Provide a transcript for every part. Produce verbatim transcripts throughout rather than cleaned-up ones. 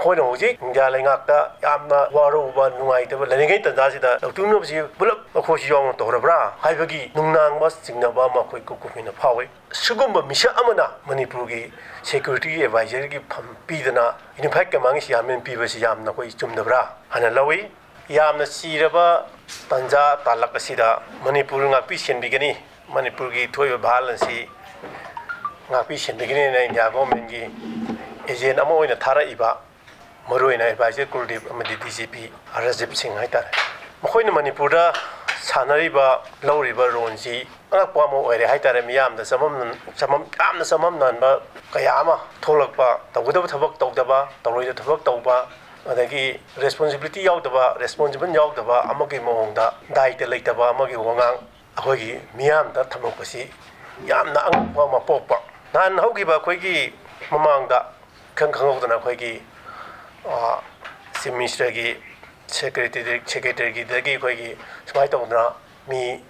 ꯑꯩꯈꯣꯏꯅ ꯍꯧꯖꯤꯛ ꯏꯟꯗꯤꯌꯥ ꯂꯩꯉꯥꯛꯇ ꯌꯥꯝꯅ ꯋꯥꯔꯧꯕ, ꯅꯨꯡꯉꯥꯏꯇꯕ ꯂꯩꯔꯤꯉꯩ ꯇꯥꯟꯖꯥꯁꯤꯗ ꯂꯧꯇꯨꯅꯕꯁꯤ ꯄꯨꯂꯞ ꯃꯈꯣꯏꯁꯨ ꯌꯥꯎꯅ ꯇꯧꯔꯕ꯭ꯔꯥ ꯍꯥꯏꯕꯒꯤ ꯅꯨꯡꯅꯥꯡꯕ ꯆꯤꯡꯅꯕ ꯑꯃ ꯑꯩꯈꯣꯏ ꯀꯨꯀꯨꯃꯤꯅ ꯐꯥꯎꯏ꯫ ꯁꯤꯒꯨꯝꯕ ꯃꯤꯁꯛ ꯑꯃꯅ ꯃꯅꯤꯄꯨꯔꯒꯤ security advisorꯒꯤ ꯐꯝ ꯄꯤꯗꯅ unified commandꯒꯤ chairman ꯄꯤꯕꯁꯤ ꯌꯥꯝꯅ ꯑꯩꯈꯣꯏ ꯆꯨꯝꯗꯕ꯭ꯔꯥ ꯍꯥꯏꯅ ꯂꯧꯏ꯫ ꯌꯥꯝꯅ ꯆꯤꯔꯕ ꯇꯥꯟꯖꯥ ꯇꯥꯂꯛ ꯑꯁꯤꯗ ꯃꯅꯤꯄꯨꯔ ꯉꯥꯛꯄꯤ ꯁꯦꯟꯕꯤꯒꯅꯤ, ꯃꯅꯤꯄꯨꯔꯒꯤ ꯊꯣꯛꯏꯕ ꯚꯥꯜ ꯑꯁꯤ ꯉꯥꯛꯄꯤ ꯁꯦꯟꯕꯤꯒꯅꯤꯅ ꯏꯟꯗꯤꯌꯥ ꯒꯣꯔꯃꯦꯟꯒꯤ agent ꯑꯃ ꯑꯣꯏꯅ ꯊꯥꯔꯛꯏꯕ ꯃꯔꯨꯑꯣꯏꯅ advisor ꯀꯨꯜꯗꯤꯞ ꯑꯃꯗꯤ DGP ꯔꯥꯖꯤꯕ ꯁꯤꯡ ꯍꯥꯏꯇꯥꯔꯦ, ꯃꯈꯣꯏꯅ ꯃꯅꯤꯄꯨꯔꯗ ꯁꯥꯟꯅꯔꯤꯕ, ꯂꯧꯔꯤꯕ ꯔꯣꯜꯁꯤ ꯑꯉꯛꯄ ꯑꯃ ꯑꯣꯏꯔꯦ ꯍꯥꯏꯇꯥꯔꯦ꯫ ꯃꯤꯌꯥꯝꯗ ꯆꯃꯝꯅ-, ꯆꯃꯝ-, ꯌꯥꯝꯅ ꯆꯃꯝꯅꯍꯟꯕ ꯀꯌꯥ ꯑꯃ ꯊꯣꯛꯂꯛꯄ, ꯇꯧꯒꯗꯕ ꯊꯕꯛ ꯇꯧꯗꯕ, ꯇꯧꯔꯣꯏꯗꯕ ꯊꯕꯛ ꯇꯧꯕ, ꯑꯗꯒꯤ responsibility ꯌꯥꯎꯗꯕ, responsible ꯌꯥꯎꯗꯕ ꯑꯃꯒꯤ ꯃꯑꯣꯡꯗ, ꯗꯥꯏꯇ ꯂꯩꯇꯕ ꯑꯃꯒꯤ ꯋꯥꯉꯥꯡ ꯑꯩꯈꯣꯏꯒꯤ ꯃꯤꯌꯥꯝꯗ ꯊꯝꯃꯛꯄꯁꯤ ꯌꯥꯝꯅ ꯑꯉꯛꯄ ꯑꯃ ꯄꯣꯛꯄ꯫ ꯅꯍꯥꯟ ꯍꯧꯈꯤꯕ ꯑꯩꯈꯣꯏꯒꯤ ꯃꯃꯥꯡꯗ ꯏꯈꯪ ꯈꯪꯍꯧꯗꯅ ꯑꯩꯈꯣꯏꯒꯤ, ꯑ, Chief Ministerꯒꯤ secretary, secretaryꯒꯤꯗꯒꯤ ꯑꯩꯈꯣꯏꯒꯤ ꯁꯨꯃꯥꯏꯅ ꯇꯧꯗꯅ ꯃꯤ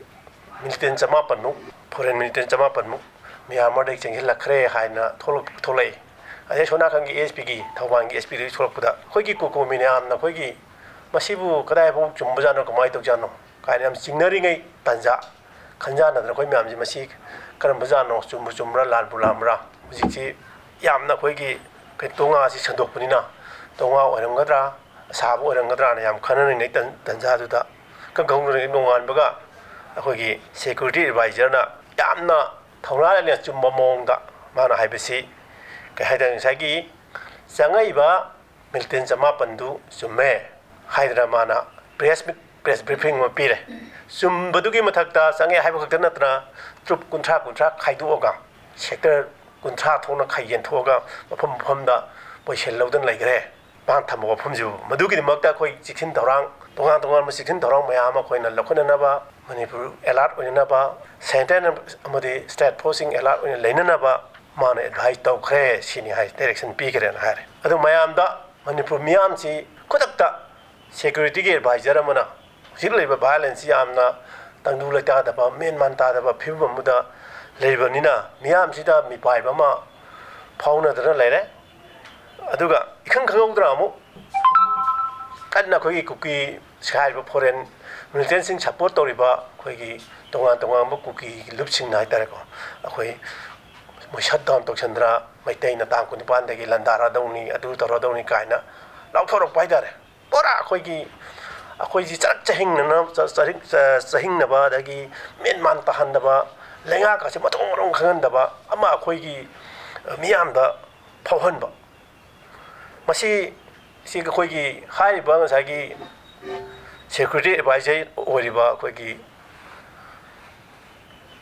militant ꯆꯃꯥꯄꯟꯃꯨꯛ, foreign militant ꯆꯃꯥꯄꯟꯃꯨꯛ ꯃ꯭ꯌꯥꯟꯃꯥꯔꯗꯒꯤ ꯆꯦꯟꯁꯤꯜꯂꯛꯈ꯭ꯔꯦ ꯍꯥꯏꯅ ꯊꯣꯛꯂꯛ-, ꯊꯣꯛꯂꯛꯏ꯫ ꯑꯗꯩ ꯁꯣꯝ ꯅꯥꯀꯟꯒꯤ ASPꯒꯤ, ꯊꯧꯕꯥꯜꯒꯤ ASPꯗꯒꯤ ꯊꯣꯛꯂꯛꯄꯗ ꯑꯩꯈꯣꯏꯒꯤ ꯀꯣꯀꯣ ꯃꯌꯥꯝꯅ ꯑꯩꯈꯣꯏꯒꯤ ꯃꯁꯤꯕꯨ ꯀꯗꯥꯏꯐꯥꯎ ꯆꯨꯝꯕꯖꯥꯠꯅꯣ, ꯀꯃꯥꯏꯅ ꯇꯧꯖꯥꯠꯅꯣ ꯀꯥꯏꯅ ꯌꯥꯝ ꯆꯤꯡꯅꯔꯤꯉꯩ ꯇꯥꯟꯖꯥ, ꯈꯟꯖꯥꯟꯅꯗꯅ ꯑꯩꯈꯣꯏ ꯃꯌꯥꯝꯁꯤ ꯃꯁꯤ ꯀꯔꯝꯕ ꯖꯥꯠꯅꯣ, ꯆꯨꯝꯕꯨ ꯆꯨꯝꯕ꯭ꯔꯥ, ꯂꯥꯟꯕꯨ ꯂꯥꯟꯕ꯭ꯔꯥ? ꯍꯧꯖꯤꯛꯁꯤ ꯌꯥꯝꯅ ꯑꯩꯈꯣꯏꯒꯤ ꯀꯩ-, ꯇꯣꯉꯥꯁꯤ ꯁꯟꯗꯣꯛꯄꯅꯤꯅ, ꯇꯣꯉꯥ ꯑꯣꯏꯔꯝꯒꯗ꯭ꯔꯥ, ꯑꯁꯥꯕ ꯑꯣꯏꯔꯝꯒꯗ꯭ꯔꯥꯅ ꯌꯥꯝ ꯈꯟꯅꯔꯤꯉꯩ ꯇꯟ-, ꯇꯟꯖꯥꯗꯨꯗ, ꯈꯪ ꯈꯪꯗꯅ ꯅꯣꯡꯉꯥꯟꯕꯒ ꯑꯩꯈꯣꯏꯒꯤ security advisorꯅ ꯌꯥꯝꯅ ꯊꯧꯅꯥ ꯂꯩꯅ ꯆꯨꯝꯕ ꯃꯑꯣꯡꯗ ꯃꯥꯅ ꯍꯥꯏꯕꯁꯤ, ꯀꯩ ꯍꯥꯏꯇꯥꯔꯦ, ꯉꯁꯥꯏꯒꯤ ꯆꯪꯉꯛꯏꯕ militant ꯆꯃꯥꯄꯟꯗꯨ ꯆꯨꯝꯃꯦ ꯍꯥꯏꯗꯅ ꯃꯥꯅ press meet, press briefing ꯑꯃ ꯄꯤꯔꯦ꯫ ꯆꯨꯝꯕꯗꯨꯒꯤ ꯃꯊꯛꯇ ꯆꯪꯉꯦ ꯍꯥꯏꯕ ꯈꯛꯇ ꯅꯠꯇꯅ troop ꯀꯨꯟꯊ꯭ꯔꯥ ꯀꯨꯟꯊ꯭ꯔꯥ ꯈꯥꯏꯗꯣꯛꯑꯒ, sector ꯀꯨꯟꯊ꯭ꯔꯥ ꯊꯣꯛꯅ ꯈꯥꯏ ꯌꯦꯟꯊꯣꯛꯑꯒ ꯃꯐꯝ ꯃꯐꯝꯗ position ꯂꯧꯗꯨꯅ ꯂꯩꯈ꯭ꯔꯦ꯫ ꯃꯥꯅ ꯊꯝꯕ ꯋꯥꯐꯝꯁꯤꯕꯨ꯫ ꯃꯗꯨꯒꯤꯗꯃꯛꯇ ꯑꯩꯈꯣꯏ ꯆꯦꯛꯁꯤꯟ ꯊꯧꯔꯥꯡ, ꯇꯣꯉꯥꯟ ꯇꯣꯉꯥꯟꯕ ꯆꯦꯛꯁꯤꯟ ꯊꯧꯔꯥꯡ ꯃꯌꯥꯝ ꯑꯃ ꯑꯩꯈꯣꯏꯅ ꯂꯧꯈꯠꯅꯅꯕ, ꯃꯅꯤꯄꯨꯔ alert ꯑꯣꯏꯅꯅꯕ, centre ꯑꯃꯗꯤ state forceꯁꯤꯡ alert ꯑꯣꯏꯅ ꯂꯩꯅꯅꯕ ꯃꯥꯅ advise ꯇꯧꯈ꯭ꯔꯦ ꯁꯤꯅꯤ ꯍꯥꯏ, direction ꯄꯤꯈ꯭ꯔꯦꯅ ꯍꯥꯏꯔꯦ꯫ ꯑꯗꯨ ꯃꯌꯥꯝꯗ, ꯃꯅꯤꯄꯨꯔ ꯃꯤꯌꯥꯝꯁꯤ ꯈꯨꯗꯛꯇ securityꯒꯤ advisor ꯑꯃꯅ ꯍꯧꯖꯤꯛ ꯂꯩꯔꯤꯕ violenceꯁꯤ ꯌꯥꯝꯅ ꯇꯪꯗꯨ ꯂꯩꯇꯥꯗꯕ, ꯃꯦꯟ ꯃꯥꯟ ꯇꯥꯗꯕ ꯐꯤꯕꯝ ꯑꯃꯗ ꯂꯩꯔꯤꯕꯅꯤꯅ, ꯃꯤꯌꯥꯝꯁꯤꯗ ꯃꯤꯄꯥꯏꯕ ꯑꯃ ꯐꯥꯎꯅꯗꯅ ꯂꯩꯔꯦ꯫ ꯑꯗꯨꯒ ꯏꯈꯪ ꯈꯪꯍꯧꯗꯅ ꯑꯃꯨꯛ ꯀꯟꯅ ꯑꯩꯈꯣꯏꯒꯤ ꯀꯨꯀꯤ ꯍꯥꯏꯔꯤꯕ ꯐꯣꯔꯦꯟ ꯃꯤꯂꯤꯇꯦꯟꯁꯤꯡ ꯁꯄꯣꯔꯠ ꯇꯧꯔꯤꯕ ꯑꯩꯈꯣꯏꯒꯤ ꯇꯣꯉꯥꯟ ꯇꯣꯉꯥꯟꯕ ꯀꯨꯀꯤꯒꯤ ꯂꯨꯞꯁꯤꯡꯅ ꯍꯥꯏꯇꯥꯔꯦꯀꯣ, ꯑꯩꯈꯣꯏ ꯃꯣꯏ ꯁꯠ ꯗꯥꯎꯟ ꯇꯧꯁꯟꯗꯅ ꯃꯩꯇꯩꯅ ꯇꯥꯡ ꯀꯨꯟꯅꯤꯄꯥꯟꯗꯒꯤ ꯂꯥꯟꯗꯥꯔꯗꯧꯅꯤ, ꯑꯗꯨ ꯇꯧꯔꯗꯧꯅꯤ ꯀꯥꯏꯅ ꯂꯥꯎꯊꯣꯔꯛꯄ ꯍꯥꯏꯇꯥꯔꯦ꯫ ꯄꯨꯔꯥ ꯑꯩꯈꯣꯏꯒꯤ, ꯑꯩꯈꯣꯏꯁꯤ ꯆꯔꯛ ꯆꯍꯤꯡꯅꯅ ꯆ- ꯆꯔꯤꯛ- ꯆ- ꯆꯍꯤꯡꯅꯕ, ꯑꯗꯒꯤ ꯃꯦꯟ ꯃꯥꯟ ꯇꯥꯍꯟꯗꯕ, ꯂꯩꯉꯥꯛ ꯑꯁꯤ ꯃꯊꯣꯡ ꯃꯔꯣꯡ ꯈꯪꯍꯟꯗꯕ ꯑꯃ ꯑꯩꯈꯣꯏꯒꯤ ꯃꯤꯌꯥꯝꯗ ꯐꯥꯎꯍꯟꯕ꯫ ꯃꯁꯤ ꯁꯤ ꯑꯩꯈꯣꯏꯒꯤ ꯍꯥꯏꯔꯤꯕ ꯉꯁꯥꯏꯒꯤ ꯁꯦꯀ꯭ꯌꯨꯔꯤꯇꯤ ꯑꯦꯗꯚꯥꯏꯖꯔ ꯑꯣꯏꯔꯤꯕ ꯑꯩꯈꯣꯏꯒꯤ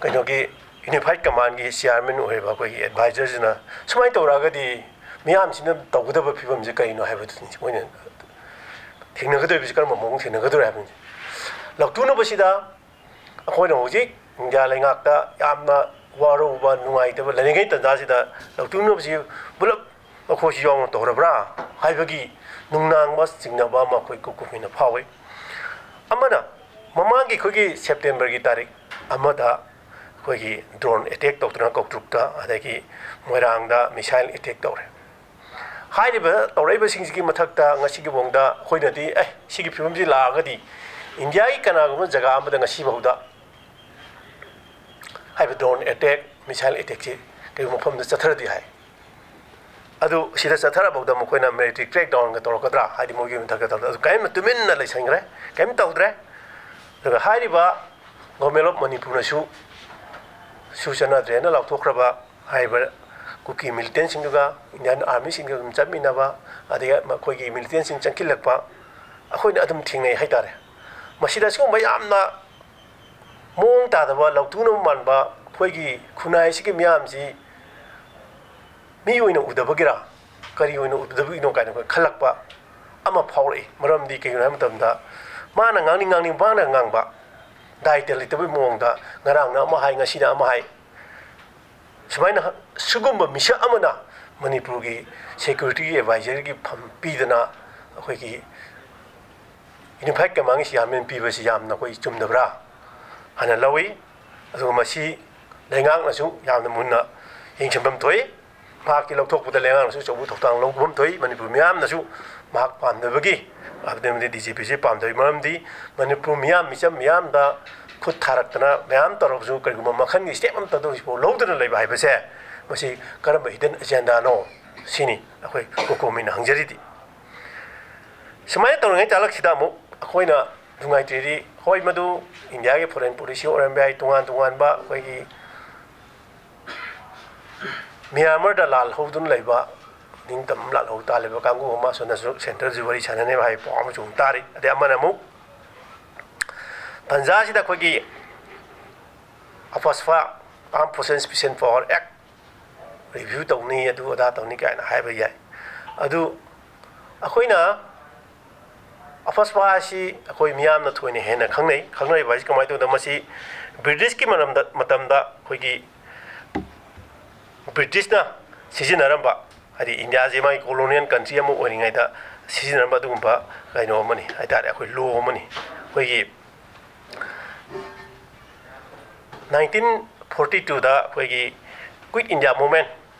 ꯀꯩꯅꯣꯒꯤ ꯌꯨꯅꯤꯐꯥꯏꯠ ꯀꯃꯥꯟꯒꯤ ꯆꯤꯌꯥꯔꯃꯦꯟ ꯑꯣꯏꯔꯤꯕ ꯑꯩꯈꯣꯏꯒꯤ ꯑꯦꯗꯚꯥꯏꯖꯔꯁꯤꯅ ꯁꯨꯃꯥꯏꯅ ꯇꯧꯔꯛꯑꯒꯗꯤ ꯃꯤꯌꯥꯝꯁꯤꯅ ꯇꯧꯒꯗꯕ ꯐꯤꯕꯝꯁꯦ ꯀꯔꯤꯅꯣ ꯍꯥꯏꯕꯗꯨꯅꯤ ꯃꯣꯏꯅ ꯊꯦꯡꯅꯒꯗꯧꯔꯤꯕꯁꯤ, ꯀꯔꯝꯕ ꯃꯑꯣꯡ ꯊꯦꯡꯅꯒꯗꯧꯔꯦ ꯍꯥꯏꯕꯅꯤ꯫ ꯂꯧꯇꯨꯅꯕꯁꯤꯗ ꯑꯩꯈꯣꯏꯅ ꯍꯧꯖꯤꯛ ꯏꯟꯗꯤꯌꯥ ꯂꯩꯉꯥꯛꯇ ꯌꯥꯝꯅ ꯋꯥꯔꯧꯕ, ꯅꯨꯡꯉꯥꯏꯇꯕ ꯂꯩꯔꯤꯉꯩ ꯇꯥꯟꯖꯥꯁꯤꯗ ꯂꯧꯇꯨꯅꯕꯁꯤ ꯄꯨꯂꯞ ꯃꯈꯣꯏꯁꯤ ꯌꯥꯎꯅ ꯇꯧꯔꯕ꯭ꯔꯥ ꯍꯥꯏꯕꯒꯤ ꯅꯨꯡꯅꯥꯡꯕ ꯆꯤꯡꯅꯕ ꯑꯃ ꯑꯩꯈꯣꯏ ꯀꯨꯀꯨꯃꯤꯅ ꯐꯥꯎꯏ꯫ ꯑꯃꯅ, ꯃꯃꯥꯡꯒꯤ ꯑꯩꯈꯣꯏꯒꯤ ꯁꯦꯞꯇꯦꯝꯕꯔꯒꯤ ꯇꯥꯔꯤꯛ ꯑꯃꯗ ꯑꯩꯈꯣꯏꯒꯤ ꯗ꯭ꯔꯣꯟ ꯑꯦꯇꯦꯛ ꯇꯧꯗꯨꯅ ꯀꯧꯇ꯭ꯔꯨꯛꯇ, ꯑꯗꯒꯤ ꯃꯣꯏꯔꯥꯡꯗ ꯃꯤꯁꯥꯏꯜ ꯑꯦꯇꯦꯛ ꯇꯧꯔꯦ꯫ ꯍꯥꯏꯔꯤꯕ ꯇꯧꯔꯛꯏꯕꯁꯤꯡꯁꯤꯒꯤ ꯃꯊꯛꯇ ꯉꯁꯤꯒꯤ ꯃꯑꯣꯡꯗ ꯑꯩꯈꯣꯏꯅꯗꯤ, ꯑꯦ, ꯁꯤꯒꯤ ꯐꯤꯕꯝꯁꯤ ꯂꯥꯛꯑꯒꯗꯤ ꯏꯟꯗꯤꯌꯥꯒꯤ ꯀꯅꯥꯒꯨꯝꯕ ꯖꯒꯥ ꯑꯃꯗ ꯉꯁꯤꯐꯥꯎꯗ ꯍꯥꯏꯕ ꯗ꯭ꯔꯣꯟ ꯑꯦꯇꯦꯛ, ꯃꯤꯁꯥꯏꯜ ꯑꯦꯇꯦꯛꯁꯤ ꯀꯩꯒꯨꯝꯕ ꯃꯐꯝꯗ ꯆꯠꯊꯔꯗꯤ ꯍꯥꯏ꯫ ꯑꯗꯨ ꯁꯤꯗ ꯆꯠꯊꯔꯐꯥꯎꯗ ꯃꯈꯣꯏꯅ ꯃꯤꯂꯤꯇꯔꯤ ꯀ꯭ꯔꯦꯛ ꯗꯥꯎꯟꯒ ꯇꯧꯔꯛꯀꯗ꯭ꯔꯥ? ꯍꯥꯏꯗꯤ ꯃꯣꯏꯒꯤ ꯃꯊꯛꯇ ꯇꯧꯔꯛꯀꯗ꯭ꯔꯥ? ꯑꯗꯨ ꯀꯔꯤꯝ ꯇꯨꯃꯤꯟꯅ ꯂꯩꯁꯟꯈ꯭ꯔꯦ, ꯀꯔꯤꯝ ꯇꯧꯗ꯭ꯔꯦ꯫ ꯑꯗꯨꯒ ꯍꯥꯏꯔꯤꯕ ꯒꯣꯔꯃꯦꯟ ꯑꯣꯐ ꯃꯅꯤꯄꯨꯔꯅꯁꯨ, ꯁꯨ ꯆꯠꯅꯗ꯭ꯔꯦꯅ ꯂꯥꯎꯊꯣꯛꯈ꯭ꯔꯕ ꯍꯥꯏꯔꯤꯕ ꯀꯨꯀꯤ ꯃꯤꯂꯤꯇꯦꯟꯁꯤꯡꯗꯨꯒ ꯏꯟꯗꯤꯌꯥꯟ ꯑꯥꯔꯃꯤꯁꯤꯡꯒ ꯑꯗꯨꯝ ꯆꯠꯃꯤꯟꯅꯕ, ꯑꯗꯒꯤ ꯃꯈꯣꯏꯒꯤ ꯃꯤꯂꯤꯇꯦꯟꯁꯤꯡ ꯆꯪꯁꯤꯜꯂꯛꯄ, ꯑꯩꯈꯣꯏꯅ ꯑꯗꯨꯝ ꯊꯦꯡꯅꯩ ꯍꯥꯏꯇꯥꯔꯦ꯫ ꯃꯁꯤꯗ ꯑꯁꯤꯒꯨꯝꯕ ꯌꯥꯝꯅ ꯃꯑꯣꯡ ꯇꯥꯗꯕ, ꯂꯧꯇꯨꯅꯕ ꯃꯥꯟꯕ, ꯑꯩꯈꯣꯏꯒꯤ ꯈꯨꯟꯅꯥꯏ ꯑꯁꯤꯒꯤ ꯃꯤꯌꯥꯝꯁꯤ ꯃꯤ ꯑꯣꯏꯅ ꯎꯗꯕꯒꯤꯔꯥ, ꯀꯔꯤ ꯑꯣꯏꯅ ꯎꯗꯕꯒꯤꯅꯣ ꯀꯥꯏꯅ ꯑꯩꯈꯣꯏ ꯈꯜꯂꯛꯄ ꯑꯃ ꯐꯥꯎꯔꯛꯏ꯫ ꯃꯔꯝꯗꯤ ꯀꯩꯒꯤꯅꯣ ꯍꯥꯏꯕ ꯃꯇꯝꯗ, ꯃꯥꯅ ꯉꯥꯡꯅꯤꯡ ꯉꯥꯡꯅꯤꯡ ꯃꯥꯅ ꯉꯥꯡꯕ, ꯗꯥꯏꯇ ꯂꯩꯇꯕꯒꯤ ꯃꯑꯣꯡꯗ, ꯉꯔꯥꯡꯅ ꯑꯃ ꯍꯥꯏ, ꯉꯁꯤꯅ ꯑꯃ ꯍꯥꯏ, ꯁꯨꯃꯥꯏꯅ ꯁꯤꯒꯨꯝꯕ ꯃꯤꯁꯛ ꯑꯃꯅ ꯃꯅꯤꯄꯨꯔꯒꯤ ꯁꯦꯀ꯭ꯌꯨꯔꯤꯇꯤꯒꯤ ꯑꯦꯗꯚꯥꯏꯖꯔꯒꯤ ꯐꯝ ꯄꯤꯗꯅ ꯑꯩꯈꯣꯏꯒꯤ ꯌꯨꯅꯤꯐꯥꯏꯠ ꯀꯃꯥꯟꯒꯤ ꯆꯤꯌꯥꯔꯃꯦꯟ ꯄꯤꯕꯁꯤ ꯌꯥꯝꯅ ꯑꯩꯈꯣꯏ ꯆꯨꯝꯗꯕ꯭ꯔꯥ ꯍꯥꯏꯅ ꯂꯧꯏ꯫ ꯑꯗꯨꯒ ꯃꯁꯤ ꯂꯩꯉꯥꯛꯅꯁꯨ ꯌꯥꯝꯅ ꯃꯨꯟꯅ ꯌꯦꯡꯁꯤꯟꯐꯝ ꯊꯣꯛꯏ꯫ ꯃꯍꯥꯛꯀꯤ ꯂꯧꯊꯣꯛꯄꯗ ꯂꯩꯉꯥꯛꯅꯁꯨ ꯑꯆꯧꯕ ꯊꯧꯗꯥꯡ ꯂꯧꯕ ꯊꯣꯛꯏ꯫ ꯃꯅꯤꯄꯨꯔ ꯃꯤꯌꯥꯝꯅꯁꯨ ꯃꯍꯥꯛ ꯄꯥꯝꯗꯕꯒꯤ, ꯑꯗꯨꯗꯤ ꯗꯤ ꯖꯤ ꯄꯤꯁꯤ ꯄꯥꯝꯗꯕꯒꯤ ꯃꯔꯝꯗꯤ ꯃꯅꯤꯄꯨꯔ ꯃꯤꯌꯥꯝ, ꯃꯤꯆꯝ ꯃꯤꯌꯥꯝꯗ ꯈꯨꯠ ꯊꯥꯔꯛꯇꯅ ꯃꯌꯥꯝ ꯇꯧꯔꯕꯁꯨ ꯀꯔꯤꯒꯨꯝꯕ ꯃꯈꯜꯒꯤ step ꯑꯃꯠꯇ ꯍꯧꯖꯤꯛꯐꯥꯎ ꯂꯧꯗꯅ ꯂꯩꯕ ꯍꯥꯏꯕꯁꯦ, ꯃꯁꯤ ꯀꯔꯝꯕ hidden agenda ꯅꯣ ꯁꯤꯅꯤ ꯑꯩꯈꯣꯏ ꯀꯣꯀꯣꯃꯤꯅ ꯍꯪꯖꯔꯤꯗꯤ꯫ ꯁꯨꯃꯥꯏꯅ ꯇꯧꯔꯤꯉꯩ ꯇꯥꯂꯛꯁꯤꯗ ꯑꯃꯨꯛ ꯑꯩꯈꯣꯏꯅ ꯅꯨꯡꯉꯥꯏꯇ꯭ꯔꯤꯗꯤ, ꯍꯣꯏ, ꯃꯗꯨ ꯏꯟꯗꯤꯌꯥꯒꯤ foreign policy ꯑꯣꯏꯔꯝꯕ ꯌꯥꯏ, ꯇꯣꯉꯥꯟ ꯇꯣꯉꯥꯟꯕ ꯑꯩꯈꯣꯏꯒꯤ ꯃ꯭ꯌꯥꯟꯃꯥꯔꯗ ꯂꯥꯜꯍꯧꯗꯨꯅ ꯂꯩꯕ, ꯅꯤꯡꯇꯝ ꯂꯥꯜꯍꯧ ꯇꯥꯜꯂꯤꯕ ꯀꯥꯡꯕꯨ ꯑꯃ ꯑꯁꯣꯝꯗꯁꯨ centre ꯁꯨ ꯋꯥꯔꯤ ꯁꯥꯟꯅꯅꯦꯕ ꯍꯥꯏꯕ ꯄꯥꯎ ꯑꯃꯁꯨ ꯑꯃꯨꯛ ꯇꯥꯔꯤ꯫ ꯑꯗꯩ ꯑꯃꯅ ꯑꯃꯨꯛ ꯇꯟꯖꯥꯁꯤꯗ ꯑꯩꯈꯣꯏꯒꯤ AFSPA, Armed Forces Special Power Act review ꯇꯧꯅꯤ, ꯑꯗꯨ ꯑꯗꯥ ꯇꯧꯅꯤ ꯀꯥꯏꯅ ꯍꯥꯏꯕ ꯌꯥꯏ꯫ ꯑꯗꯨ ꯑꯩꯈꯣꯏꯅ AFSPA ꯑꯁꯤ ꯑꯩꯈꯣꯏ ꯃꯤꯌꯥꯝꯅ ꯊꯣꯏꯅ ꯍꯦꯟꯅ ꯈꯪꯅꯩ꯫ ꯈꯪꯅꯔꯤꯕ ꯍꯥꯏꯁꯤ ꯀꯃꯥꯏꯅ ꯇꯧꯗꯅ, ꯃꯁꯤ ꯕ꯭ꯔꯤꯇꯤꯁꯀꯤ ꯃꯔꯝꯗ, ꯃꯇꯝꯗ ꯑꯩꯈꯣꯏꯒꯤ ꯕ꯭ꯔꯤꯇꯤꯁꯅ ꯁꯤꯖꯤꯟꯅꯔꯝꯕ, ꯍꯥꯏꯗꯤ ꯏꯟꯗꯤꯌꯥꯁꯦ ꯃꯥꯒꯤ colonial country ꯑꯃ ꯑꯣꯏꯔꯤꯉꯩꯗ ꯁꯤꯖꯤꯟꯅꯔꯝꯕ ꯑꯗꯨꯒꯨꯝꯕ ꯀꯩꯅꯣ ꯑꯃꯅꯤ ꯍꯥꯏ ꯇꯥꯔꯦ, ꯑꯩꯈꯣꯏ law ꯑꯃꯅꯤ꯫ ꯑꯩꯈꯣꯏꯒꯤ nineteen forty two ꯗ ꯑꯩꯈꯣꯏꯒꯤ Quit India Movement,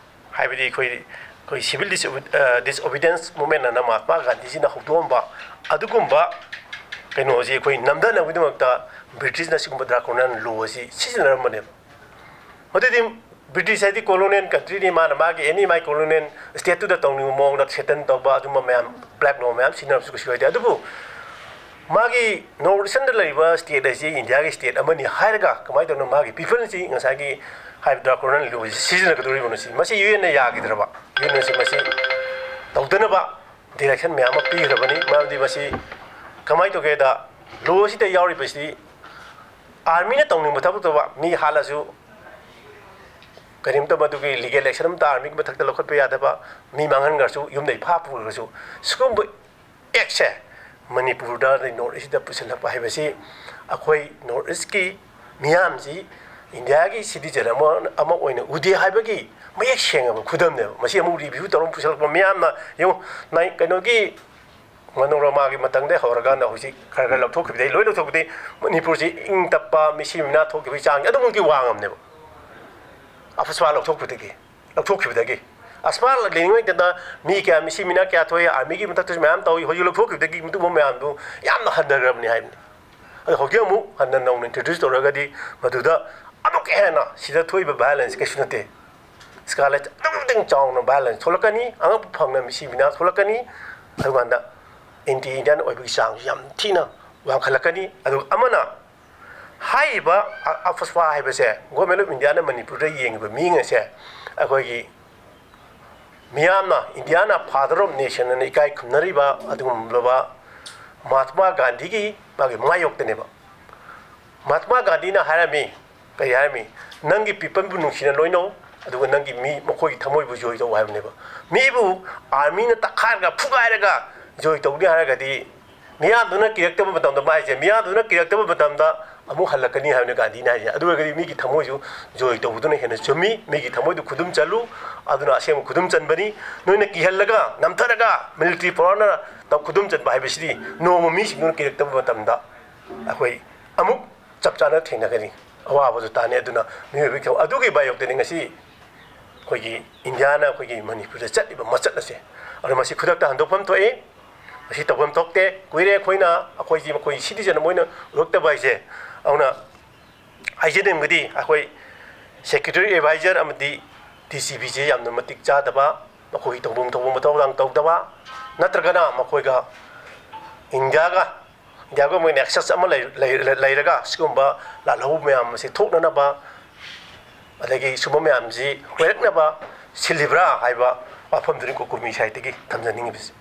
ꯍꯥꯏꯕꯗꯤ ꯑꯩꯈꯣꯏ, ꯑꯩꯈꯣꯏ civil disobedience movement ꯑꯅ ꯃꯍꯥꯠꯃꯥ ꯒꯥꯟꯙꯤꯖꯤꯅ ꯍꯧꯗꯣꯛꯑꯝꯕ ꯑꯗꯨꯒꯨꯝꯕ ꯀꯩꯅꯣꯁꯤ ꯑꯩꯈꯣꯏ ꯅꯝꯊꯅꯕꯒꯤꯗꯃꯛꯇ ꯕ꯭ꯔꯤꯇꯤꯁꯅ ꯁꯤꯒꯨꯝꯕ draconian law ꯑꯁꯤ ꯁꯤꯖꯤꯟꯅꯔꯝꯕꯅꯦꯕ꯫ ꯃꯗꯨꯗꯤ ꯕ꯭ꯔꯤꯇꯤꯁ ꯍꯥꯏꯗꯤ colonial country ꯅꯤ, ꯃꯥꯅ ꯃꯥꯒꯤ any ꯃꯥꯒꯤ colonial state ꯇꯨꯗ ꯇꯧꯅꯤꯡꯕ ꯃꯑꯣꯡꯗ threaten ꯇꯧꯕ, ꯑꯗꯨꯝꯕ ꯃꯌꯥꯝ, black law ꯃꯌꯥꯝ ꯁꯤꯖꯤꯟꯅꯕꯁꯨ ꯀꯩꯁꯨ ꯀꯥꯏꯗꯦ꯫ ꯑꯗꯨꯕꯨ ꯃꯥꯒꯤ North Eastern ꯗ ꯂꯩꯔꯤꯕ state ꯑꯁꯤ ꯏꯟꯗꯤꯌꯥꯒꯤ state ꯑꯃꯅꯤ ꯍꯥꯏꯔꯒ ꯀꯃꯥꯏꯅ ꯇꯧꯗꯅ ꯃꯥꯒꯤ people ꯁꯤ ꯉꯁꯥꯏꯒꯤ ꯍꯥꯏꯔꯤꯕ draconian law ꯁꯤ ꯁꯤꯖꯤꯟꯅꯒꯗꯧꯔꯤꯕꯅꯣ? ꯁꯤ, ꯃꯁꯤ UN ꯅ ꯌꯥꯈꯤꯗ꯭ꯔꯕ? UN ꯁꯤ ꯃꯁꯤ ꯇꯧꯗꯅꯕ direction ꯃꯌꯥꯝ ꯑꯃ ꯄꯤꯈ꯭ꯔꯕꯅꯤ꯫ ꯃꯔꯝꯗꯤ ꯃꯁꯤ ꯀꯃꯥꯏꯅ ꯇꯧꯒꯦꯗ, law ꯁꯤꯗ ꯌꯥꯎꯔꯤꯕꯁꯤ army ꯅ ꯇꯧꯅꯤꯡꯕ ꯊꯕꯛ ꯇꯧꯕ, ꯃꯤ ꯍꯥꯠꯂꯁꯨ ꯀꯔꯤꯝꯇ ꯃꯗꯨꯒꯤ legal action ꯑꯃꯇ army ꯒꯤ ꯃꯊꯛꯇ ꯂꯧꯈꯠꯄ ꯌꯥꯗꯕ, ꯃꯤ ꯃꯥꯡꯍꯟꯈ꯭ꯔꯁꯨ, ꯌꯨꯝꯗꯩ ꯐꯥ ꯄꯨꯈ꯭ꯔꯁꯨ, ꯁꯤꯒꯨꯝꯕ act ꯁꯦ ꯃꯅꯤꯄꯨꯔꯗ ꯑꯗꯩ North East ꯇ ꯄꯨꯁꯤꯜꯂꯛꯄ ꯍꯥꯏꯕꯁꯤ ꯑꯩꯈꯣꯏ North East ꯀꯤ ꯃꯤꯌꯥꯝꯁꯤ ꯏꯟꯗꯤꯌꯥꯒꯤ citizen ꯑꯃ, ꯑꯃ ꯑꯣꯏꯅ ꯎꯗꯦ ꯍꯥꯏꯕꯒꯤ ꯃꯌꯦꯛ ꯁꯦꯡꯉꯕ ꯈꯨꯗꯝꯅꯦꯕ꯫ ꯃꯁꯤ ꯑꯃꯨꯛ review ꯇꯧꯔꯒ ꯄꯨꯁꯤꯜꯂꯛꯄ ꯃꯤꯌꯥꯝꯅ ꯌꯦꯡꯉꯨ, ꯅꯥꯏ-, ꯀꯩꯅꯣꯒꯤ ꯃꯅꯣꯔꯃꯥꯒꯤ ꯃꯇꯝꯗꯒꯤ ꯍꯧꯔꯀꯥꯟꯗ ꯍꯧꯖꯤꯛ ꯈꯔ ꯈꯔ ꯂꯧꯊꯣꯛꯈꯤꯕꯗꯒꯤ, ꯂꯣꯏ ꯂꯧꯊꯣꯛꯄꯗꯤ ꯃꯅꯤꯄꯨꯔꯁꯤ ꯏꯪ ꯇꯞꯄ, ꯃꯤꯁꯤ ꯃꯤꯅꯥ ꯊꯣꯛꯈꯤꯕꯒꯤ ꯆꯥꯡꯁꯦ ꯑꯗꯨꯃꯛꯇꯤ ꯋꯥꯡꯉꯝꯅꯦꯕ꯫ AFSPA ꯂꯧꯊꯣꯛꯄꯗꯒꯤ, ꯂꯧꯊꯣꯛꯈꯤꯕꯗꯒꯤ꯫ ꯑꯁꯃꯥ ꯂꯩꯔꯤꯉꯩꯗ ꯃꯤ ꯀꯌꯥ, ꯃꯤꯁꯤ ꯃꯤꯅꯥ ꯀꯌꯥ ꯊꯣꯛꯏ, ꯑꯥꯔꯃꯤꯒꯤ ꯃꯊꯛꯇꯁꯨ ꯃꯌꯥꯝ ꯇꯧꯏ, ꯍꯧꯖꯤꯛ ꯂꯧꯊꯣꯛꯈꯤꯕꯗꯒꯤ ꯑꯗꯨꯒꯨꯝꯕ ꯃꯌꯥꯝꯗꯨ ꯌꯥꯝꯅ ꯍꯟꯊꯈ꯭ꯔꯕꯅꯤ ꯍꯥꯏꯕꯅꯤ꯫ ꯑꯗꯣ ꯍꯧꯖꯤꯛ ꯑꯃꯨꯛ ꯍꯟꯅ ꯅꯧꯅ introduce ꯇꯧꯔꯒꯗꯤ ꯃꯗꯨꯗ ꯑꯃꯨꯛꯀ ꯍꯦꯟꯅ ꯁꯤꯗ ꯊꯣꯛꯏꯕ violence ꯀꯩꯁꯨ ꯅꯠꯇꯦ꯫ Scarlet ꯑꯗꯨꯛꯀꯤ ꯃꯇꯤꯛ ꯆꯥꯎꯅ violence ꯊꯣꯛꯂꯛꯀꯅꯤ, ꯑꯉꯛꯄ ꯐꯪꯅ ꯃꯤꯁꯤ ꯃꯤꯅꯥ ꯊꯣꯛꯂꯛꯀꯅꯤ꯫ ꯑꯗꯨꯀꯥꯟꯗ anti Indian ꯑꯣꯏꯕꯒꯤ ꯆꯥꯡꯁꯨ ꯌꯥꯝ ꯊꯤꯅ ꯋꯥꯡꯈꯠꯂꯛꯀꯅꯤ꯫ ꯑꯗꯨꯒ ꯑꯃꯅ ꯍꯥꯏꯔꯤꯕ ꯑ-, AFSPA ꯍꯥꯏꯕꯁꯦ, Government of Indiaꯅ ꯃꯅꯤꯄꯨꯔꯗ ꯌꯦꯡꯉꯤꯕ ꯃꯤꯉꯩꯁꯦ ꯑꯩꯈꯣꯏꯒꯤ ꯃꯤꯌꯥꯝꯅ, Indiaꯅ father of nation ꯑꯅ ꯏꯀꯥꯏ ꯈꯨꯝꯅꯔꯤꯕ ꯑꯗꯨꯒꯨꯝꯂꯕ ꯃꯍꯥꯇꯃꯥ ꯒꯥꯟꯙꯤꯒꯤ ꯃꯥꯒꯤ ꯃꯥꯌꯣꯛꯇꯅꯦꯕ꯫ ꯃꯍꯥꯇꯃꯥ ꯒꯥꯟꯙꯤꯅ ꯍꯥꯏꯔꯝꯃꯤ, ꯀꯔꯤ ꯍꯥꯏꯔꯝꯃꯤ? "ꯅꯪꯒꯤ peopleꯕꯨ ꯅꯨꯡꯁꯤꯅ ꯂꯣꯏꯅꯧ, ꯑꯗꯨꯒ ꯅꯪꯒꯤ ꯃꯤ, ꯃꯈꯣꯏꯒꯤ ꯊꯃꯣꯏꯕꯨ ꯖꯣꯏ ꯇꯧ" ꯍꯥꯏꯕꯅꯦꯕ꯫ ꯃꯤꯕꯨ ꯑꯥꯔꯃꯤꯅ ꯇꯛꯈꯥꯏꯔꯒ, ꯐꯨꯒꯥꯏꯔꯒ ꯖꯣꯏ ꯇꯧꯅꯤ ꯍꯥꯏꯔꯒꯗꯤ, ꯃꯤꯌꯥꯝꯗꯨꯅ ꯀꯤꯔꯛꯇꯕ ꯃꯇꯝꯗ, ꯃꯥ ꯍꯥꯏꯁꯦ, ꯃꯤꯌꯥꯝꯗꯨꯅ ꯀꯤꯔꯛꯇꯕ ꯃꯇꯝꯗ ꯑꯃꯨꯛ ꯍꯜꯂꯛꯀꯅꯤ ꯍꯥꯏꯕꯅꯤ ꯒꯥꯟꯙꯤꯅ ꯍꯥꯏꯁꯦ꯫ ꯑꯗꯨ ꯑꯣꯏꯔꯒꯗꯤ ꯃꯤꯒꯤ ꯊꯃꯣꯏꯁꯨ ꯖꯣꯏ ꯇꯧꯕꯗꯨꯅ ꯍꯦꯟꯅ ꯆꯨꯝꯃꯤ, ꯃꯤꯒꯤ ꯊꯃꯣꯏꯗꯨ ꯈꯨꯗꯨꯝ ꯆꯜꯂꯨ, ꯑꯗꯨꯅ ꯑꯁꯦꯡꯕ ꯈꯨꯗꯨꯝ ꯆꯟꯕꯅꯤ꯫ ꯅꯣꯏꯅ ꯀꯤꯍꯜꯂꯒ, ꯅꯝꯊꯔꯒ, military powerꯅ ꯇꯧ-, ꯈꯨꯗꯨꯝ ꯆꯟꯕ ꯍꯥꯏꯕꯁꯤꯗꯤ ꯅꯣꯡꯃ ꯃꯤꯁꯤꯡꯗꯨꯅ ꯀꯤꯔꯛꯇꯕ ꯃꯇꯝꯗ ꯑꯩꯈꯣꯏ ꯑꯃꯨꯛ ꯆꯞ ꯆꯥꯅ ꯊꯦꯡꯅꯒꯅꯤ꯫ ꯑꯋꯥꯕꯗꯨ ꯇꯥꯅꯤ꯫ ꯑꯗꯨꯅ ꯃꯤꯑꯣꯏꯕꯒꯤ ꯊꯧ-, ꯑꯗꯨꯒꯤ ꯃꯥꯌꯣꯛꯇꯅꯤ ꯉꯁꯤ ꯑꯩꯈꯣꯏꯒꯤ Indiaꯅ ꯑꯩꯈꯣꯏꯒꯤ ꯃꯅꯤꯄꯨꯔꯗ ꯆꯠꯂꯤꯕ ꯃꯆꯠ ꯑꯁꯦ꯫ ꯑꯗꯨꯅ ꯃꯁꯤ ꯈꯨꯗꯛꯇ ꯍꯟꯗꯣꯛꯐꯝ ꯊꯣꯛꯏ꯫ ꯃꯁꯤ ꯇꯧꯐꯝ ꯊꯣꯛꯇꯦ꯫ ꯀꯨꯏꯔꯦ ꯑꯩꯈꯣꯏꯅ, ꯑꯩꯈꯣꯏꯁꯤ ꯃꯈꯣꯏ citizen ꯑꯃ ꯑꯣꯏꯅ ꯎꯔꯛꯇꯕ ꯍꯥꯏꯁꯦ꯫ ꯑꯗꯨꯅ ꯍꯥꯏꯖꯅꯤꯡꯕꯗꯤ, ꯑꯩꯈꯣꯏ secretary advisor ꯑꯃꯗꯤ DGPꯁꯦ ꯌꯥꯝꯅ ꯃꯇꯤꯛ ꯆꯥꯗꯕ, ꯃꯈꯣꯏꯒꯤ ꯇꯧꯐꯝ ꯊꯣꯛꯄ ꯃꯊꯧꯗꯥꯡ ꯇꯧꯗꯕ, ꯅꯠꯇ꯭ꯔꯒꯅ ꯃꯈꯣꯏꯒ Indiaꯒ, Indiaꯒ ꯃꯣꯏ nexus ꯑꯃ ꯂꯩ-, ꯂꯩ-, ꯂꯩꯔꯒ ꯁꯤꯒꯨꯝꯕ ꯂꯥꯜꯍꯧꯕ ꯃꯌꯥꯝ ꯑꯁꯤ ꯊꯣꯛꯅꯅꯕ, ꯑꯗꯒꯤ ꯁꯨꯝꯕ ꯃꯌꯥꯝꯁꯤ ꯑꯣꯏꯔꯛꯅꯕ ꯁꯤꯜꯂꯤꯕ꯭ꯔꯥ ꯍꯥꯏꯕ ꯋꯥꯐꯝꯗꯨꯅꯤ ꯀꯣꯀꯨꯃꯤ ꯁꯥꯍꯤꯇ꯭ꯌꯒꯤ ꯊꯝꯖꯅꯤꯡꯉꯤꯕꯁꯤ꯫